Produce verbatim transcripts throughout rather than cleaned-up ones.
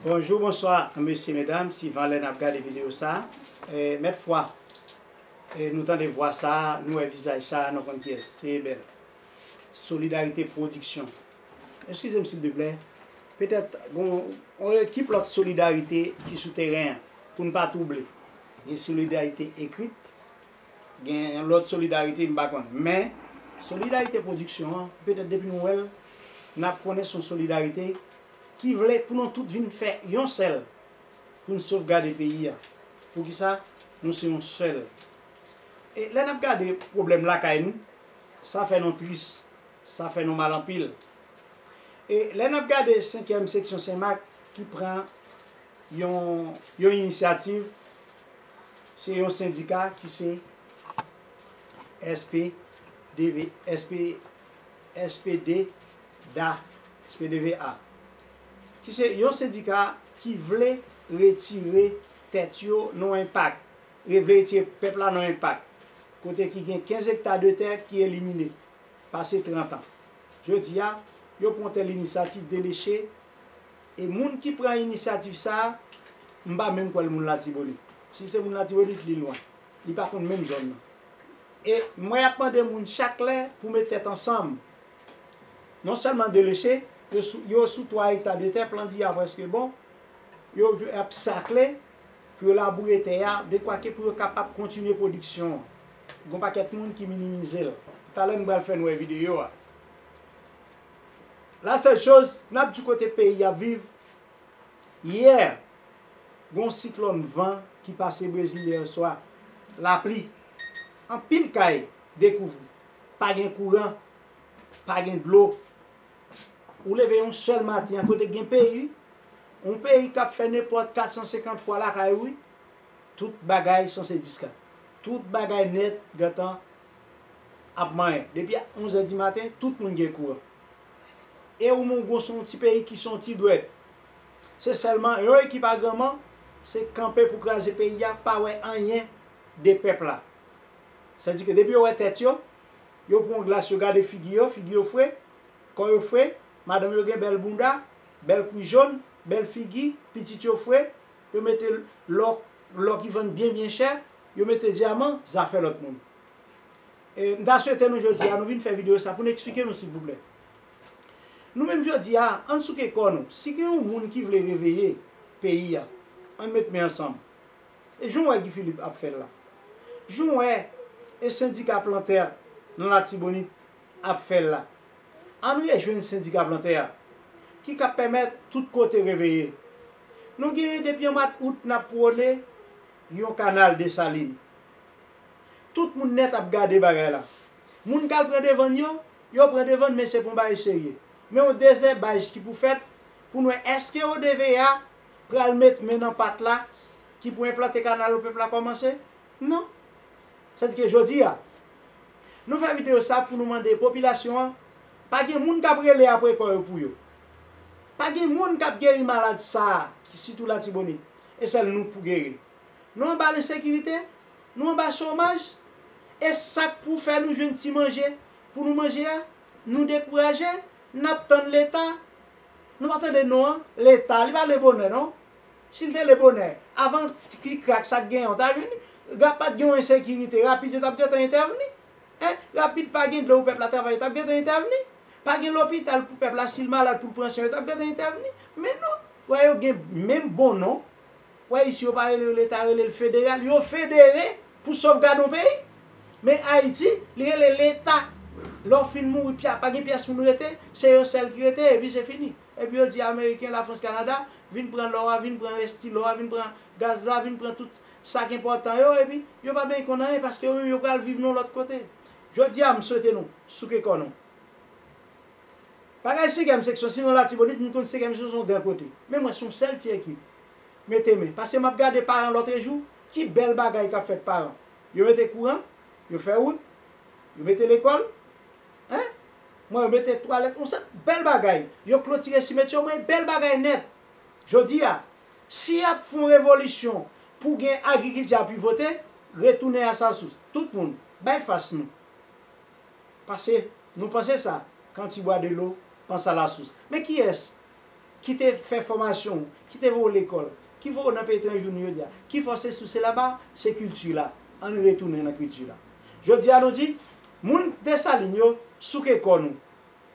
Bonjou, bonswa, mesye, medam, sivan lè n ap gade videyo sa. E, mèt fwa, e, nou tande vwa sa, nou wè vizaj sa, nou konn kiyès, se Ebèl. Solidarite Pwodiksyon. Eskize m, silvouplè. Petèt, gon, on ekip lòt solidarite ki sou teren an, pou n pa twouble. Gen solidarite ekrit, gen lòt solidarite, m pa konn. Men, Solidarite Pwodiksyon an, petèt depi nou wè l, n ap konnen se yon solidarite ki vle pou nou tout vin fè yon sèl, pou n sovgade peyi a. Poukisa? Nou se yon sèl. E lè n ap gade pwoblèm lakay nou, sa fè nou tris, sa fè nou mal anpil. E lè n ap gade senkyèm seksyon Senmak ki pran yon, yon inisyativ, se yon sendika ki se S P D V, S P, S P D da, S P D V A, ki se yon sendika ki vle retire tèt yo nan enpak, vle retire pèp la nan enpak, kote ki gen kenz ekta de tè ki elimine, pase trant an. Jodi a, yo pran tèl inisyativ deleche, e moun ki pran inisyativ sa a, m pa menm kwè l moun Latibonit. Si l se moun Latibonit, li lwen. Li pa konn menm zòn nan. E mwen ap mande moun chak lè pou met tèt ansanm. Non sèlman deleche, yo sou, yo sou twa ekta de tè, plan di a prèske bon, yo ap sakle pou yo laboure tè a, dekwa ke pou yo kapab kontinye pwodiksyon an. Gon pakèt moun ki minimize l. Talè n pral fè n wè videyo a. La sèl choz, n ap di kote peyi ap viv. Yè, gon siklòn van ki pase Brezil yè swa. Lapli. Anpil kay dekouvri. Pa gen kouran. Pa gen dlo. Ou leve yon sèl maten an kote gen peyi, yon peyi k ap fè nenpòt kat san senkant fwa lakay ou, wi. Tout bagay sanse diskret. Tout bagay nèt gentan ap manyen. Depi onz è di maten, tout moun gen kouran. E ou menm ou se yon ti peyi ki se yon ti dwèt. Se sèlman yon ekip agranman, se kanpe pou kraze peyi a, pa wè anyen de pèp la. Sa di ke depi yo wè tèt yo, yo pran yon glas, yo gade figi yo, figi yo fre, kò yo fre, madanm yo gen bèl bounda, bèl kwi jòn, bèl figi, pitit yo fre, yo mete lò, lò ki vann byen, byen chè, yo mete dyaman, zafè lòt moun. E, m ta swete nou jodi a, nou vin fè videyo sa pou n eksplike nou, silvouplè. Nou menm jodi a, ann souke kò nou. Si gen yon moun ki vle reveye peyi a, ann met men ansanm. E jan w wè Guy Philippe ap fè l la. Jan w wè e sendika plantè nan Latibonit ap fè l la. Ann rejwenn sendika plantè a, ki ka pèmèt tout kote reveye. Nou genyen depi an mwa out n ap pwone yon kanal Desalin. Tout moun nèt ap gade bagay la. Moun k al pran devan n yo, yo pran devan n, men se pa yon bagay serye. Men yon dezèbaj ki pou fèt pou n wè èske O D V A pral met men nan pat la ki pou enplante kanal pou pèp la kòmanse? Non. Sa di ke jodi a, nou fè videyo sa pou nou mande popilasyon an, pa gen moun k ap rele apre kò yo pou yo. Pa gen moun k ap geri malad sa a, ki sitou Latibonit. E sèl nou k pou geri. Nou anba lensekirite, nou anba chomaj, e sa k pou fè nou jwenn ti manje pou nou manje a, nou dekouraje, n ap tann Leta. Nou pa tande non an, Leta, li pa le bonè non. Si l te le bonè, avan krik krak sa k genyen an ta vini, pa t gen yon ensekirite, rapid yo t ap gentan entèvni. Hein? Rapid pa gen dlo pou pèp la travay, yo t ap gentan entèvni. Pa gen lopital pou pèp la, si l malad pou l pran swen, yo t ap gentan entèvni. Men non, wè yo gen menm bon non. Wè isi yo pa rele yo Leta, rele l federal. Yo federe pou sovgade yon peyi. Men Ayiti, li rele Leta. Lè w fin mouri, pya, pa gen pyès moun rete, se yo sèl ki rete, epi se fini. Epi yo di Ameriken, Lafrans, Kanada, vin pran lò a, vin pran rèstilo a, vin pran gaz la, vin pran tout sa k enpòtan yo, epi yo pa benyen konn anyen, paske yo menm yo pral viv nan lòt kote. Jodi a, m swete nou souke kò nou. Bagay senkyèm seksyon, si nou Latibonit, nou konn senkyèm seksyon se yon gran kote. Men mwen, se yon sèl ti ekip. Mete men. Paske m ap gade paran lòtrejou, ki bèl bagay k ap fèt paran. Yo mete kouran, yo fè wout, yo mete lekòl, hein? Mwen, yo mete twalèt, yon sèt bèl bagay. Yo klotire simetyè, mwen, bèl bagay nèt. Jodi a, si y ap fè yon revolisyon pou gen agrikilti a pi vote, retounen a sa sous. Tout moun, bay fas nou. Pase, nou panse sa, kan ti bwa delo, panse a lasous. Men kiyès ki te fè fòmasyon w, ki te voye w lekòl, ki voye w nan peyi etranje jounen jodi a, ki fè w sesi w sela, se kilti la. Ann retounen nan kilti la. Jodi a nou di, moun Desalin yo souke kò nou.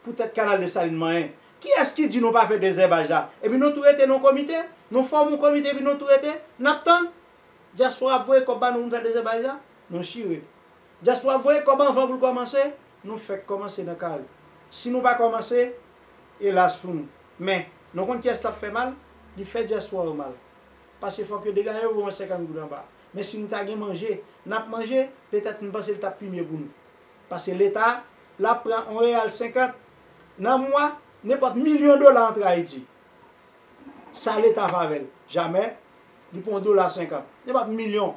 Poutèt kanal Desalin manyen. Kiyès ki di nou pa fè dezèvaj la? Epi nou tou rete nan yon komite, nou fòme yon komite epi nou tou rete, n ap tann. Dyaspora ap voye kòb ba nou pou n fè dezèvaj la, nou chire. Dyaspora ap voye kòb anvan pou l kòmanse, nou fèk kòmanse nan kare. Si nou pa kòmanse, elas pou nou. Men, nou konn kiyès l ap fè mal? Li fè dyaspora yo mal. Paske fòk yo degaje yo voye yon senkant goud anba. Men si nou ta gen manje, n ap manje, petèt m panse l t ap pi mye pou nou. Paske Leta, l ap pran yon reyal senkant nan mwa, nenpòt milyon dola antre Ayiti. Sa Leta fè avè l? Jamè. Li pran yon dola senkant. Nenpòt milyon.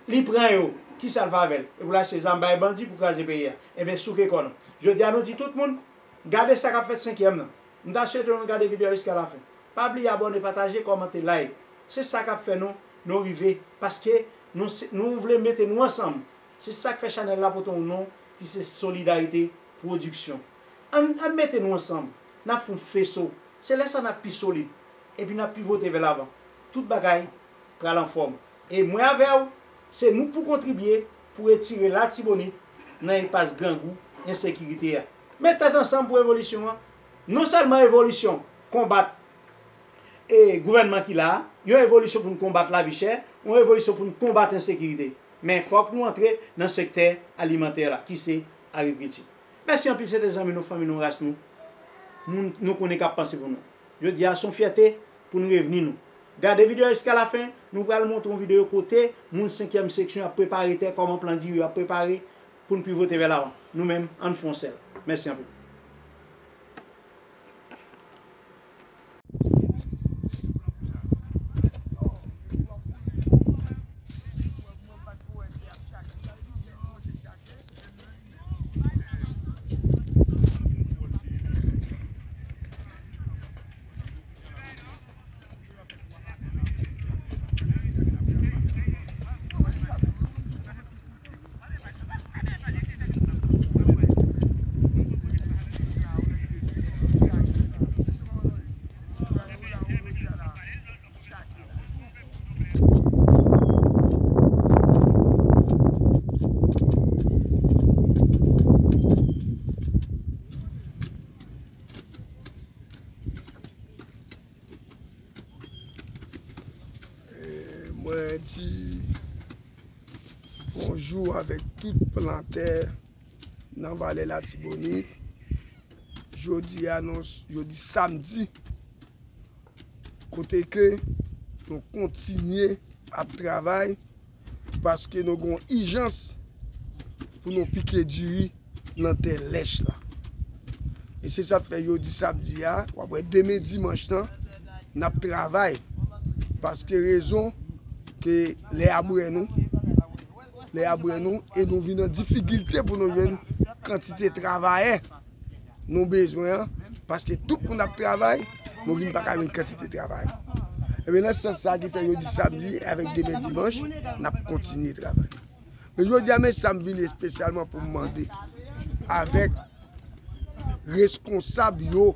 Li pran yo. Kisa l fè avè l? E pou l achte zam bay bandi pou kraze peyi a. Ebyen, souke kò nou. Jodi a, nou di tout moun, gade sa k ap fèt senkyèm nan. M ta swete nou gade videyo a jiska lafen. Pa bliye abòne, pataje, kòmante, like. Se sa k ap fè nou, nou rive. Paske nou, se- nou vle mete nou ansanm. Se sa k fè chanèl la pote yon non ki se Solidarité Production. Ann, ann mete nou ansanm. N ap fè yon feso. Se lè sa n ap pi solid. Epi n ap pi vote vè lavan. Tout bagay pral anfòm. E mwen avè w, se nou k pou kontribye pou retire Latibonit nan enpas grangou ensekirite a. Met tèt ansanm pou evolisyon an. Non sèlman evolisyon, konbat e gouvènman ki la a, yon evolisyon pou n konbat lavi chè, yon evolisyon pou n konbat ensekirite. Men fòk nou antre nan sektè alimantè la, ki se agrikilti. Mèsi anpil, se te zanmi nou, fanmi nou, ras nou. Moun nou konnen k ap panse pou nou. Jodi a, se yon fyète pou n revni nou. Gade videyo a jiska lafen, nou pral montre yon videyo kote moun senkyèm seksyon ap prepare tè, kòman plan diri yo ap prepare pou n pi vote vè lavan. Nou menm, ann fè yon sèl. Mèsi anpil. E, mwen di bonjou avèk tout plantè nan Vale Latibonit. Jodi a, nou, jodi samdi, kote ke nou kontinye ap travay, paske nou gen yon ijans pou nou pike diri nan tè lèch la. E se sa k fè jodi samdi a, w ap wè demen dimanch lan, n ap travay. Paske rezon ke lè a bwè nou, lè a bwè nou, e nou vin an difikilte pou nou jwenn kantite travayè nou bezwen an, paske tout moun ap travay, nou vin pa ka jwenn kantite travay. Ebyen, nan sans sa ki fè jodi samdi avèk demen dimanch, n ap kontinye travay. Men jodi a, men sa m vini espesyalman pou m mande avèk reskonsab yo,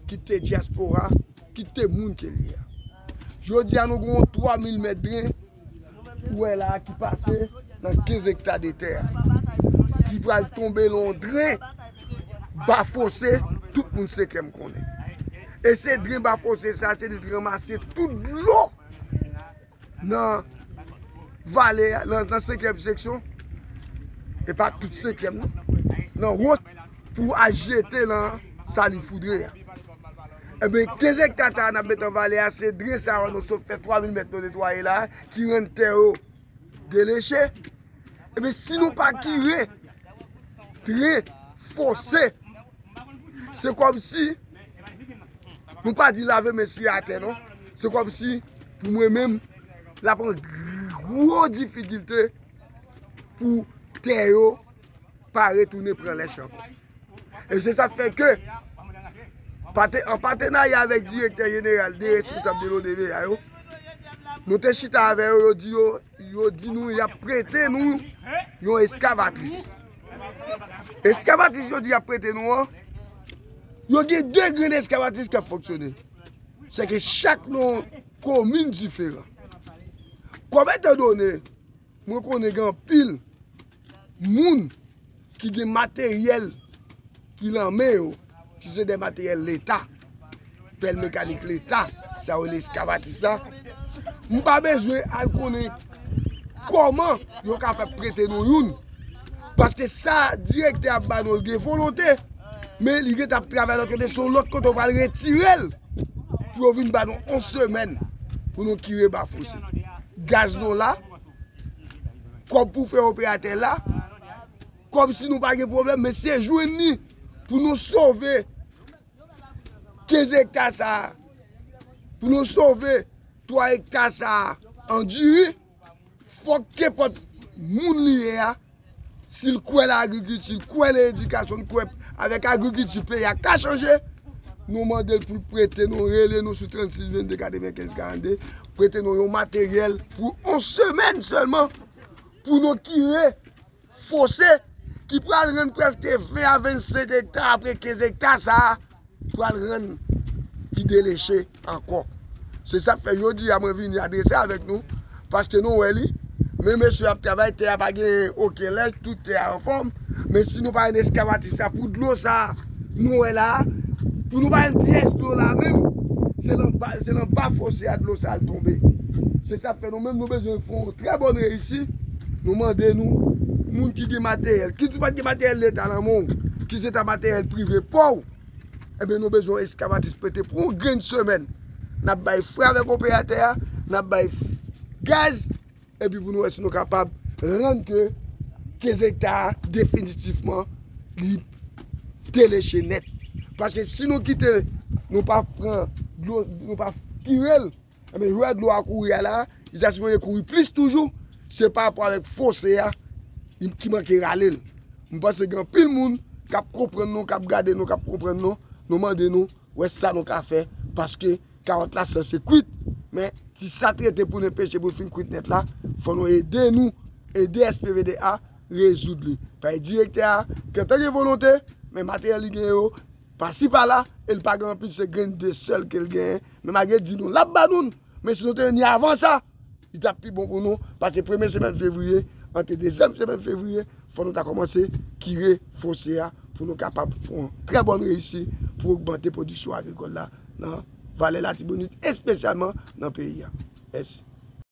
kit te dyaspora, kit te moun ke l ye a. Jodi a, nou gen yon twa mil mèt dren, ou wè la a, ki pase nan kenz ekta de tè a, ki pral tonbe nan yon dren Bafose, tout moun Senkyèm konnen. E se dren Bafose sa, se li ki ranmase tout dlo nan vale a, nan, nan senkyèm seksyon, e pa tout senkyèm, non, nan wòch pou al jete nan Sali Foudre a. Ebyen, kenz ekta sa a n ap met nan vale a, se dren sa yo nou sot fè twa mil mèt nou netwaye la, ki rann tè yo deleche. Ebyen, si nou pa kire dren fose, se kòmsi nou pa di lave men siye atè, non. Se kòmsi, pou mwen menm, l ap an gwo difikilte pou tè yo pa retounen pran lèch ankò. E se sa k fè ke, pate-, an patenarya avèk direktè jeneral de reskonsab de l'O D V A yo, nou te chita avè yo, yo di yo, yo di nou y ap prete nou yon eskavatris. Eskavatris yo di y ap prete nou an, Yo gen de grenn eskavatis k ap fonksyone. Se ke chak nan yon komin diferan. Kòm etandone, mwen konnen gen anpil moun ki gen materyèl ki nan men yo, ki se de materyèl Leta, pèl mekanik Leta, sa yo rele eskavatis la. M pa bezwen al konnen kòman yo ka fè prete nou youn. Paske sa direktè ap ba nou, l gen volonte, men li gentan ap travay lòt kote, se yon lòt kote yo pral retire l pou yo vin ba nou yon semèn pou nou kire Bafose. Gaz nou la, kòb pou fè operatè la, kòmsi nou pa gen pwoblèm, men se jwenn li pou nou sove kenz ekta sa a, pou nou sove twa ekta sa a an diri, fòk kenpòt moun li ye a, si l kwè nan agrikilti, l kwè nan edikasyon, l kwè avèk agrikilti peyi a ka chanje, nou mande l pou l prete nou, rele nou sou trannsis vennde katrevenkenz karannde, prete nou yon materyèl pou yon semèn sèlman, pou nou kire fose ki pral rann prèske ven a vennsenk ekta apre kenz ekta sa a pral rann ki deleche ankò. Se sa k fè jodi a mwen vini adrese avèk nou, paske nou wè li, men mesye ap travay, tè a pa gen okenn lèj, tout tè a anfòm, men si nou pa jwenn eskavatis la pou dlo sa a nou wè la a, pou nou pa jwenn pyès dlo la a menm, se nan ba, se nan ba fose a dlo sa a al tonbe. Se sa k fè nou menm nou bezwen fè yon trè bòn reyisi, nou mande nou, moun ki gen materyèl, kit ou pa t gen materyèl Leta nan men w, kit se ta materyèl prive pa w, ebyen nou bezwen yon eskavatis prete pou yon grenn semèn. N ap bay frè avèk operatè a, n ap bay gaz, epi pou nou wè si nou kapab rann ke kenz ekta a definitivman li deleche nèt. Paske si nou kite, nou pa pran dlo, nou pa kire l, ebyen, jan dlo a kouri a la, li ta sipoze kouri plis toujou, se pa rapò avèk fose a ki manke rale l. M panse gen anpil moun k ap konprann nou, k ap gade nou, k ap konprann nou, nou mande nou, wè sa nou ka fè, paske kawòt la sanse kwit, men ti sa t rete pou n enpeche pou l fin kwit nèt la, fò nou ede nou, ede S P V D A rezoud li. Paske direktè a gentan gen volonte, men materyèl li gen yo, pasi pala, e l pa gen anpil, se grenn de sèl ke l genyen, men malgre l di nou l ap ba nou l, men si nou te jwenn li avan sa, li t ap pi bon pou nou, paske premye semèn fevriye, antre dezyèm semèn fevriye, fò nou ta kòmanse kire fose a pou nou kapab fè yon trè bòn reyisi pou ogmante pwodiksyon agrikòl la nan Vale Latibonit, espesyalman nan peyi a. Mèsi.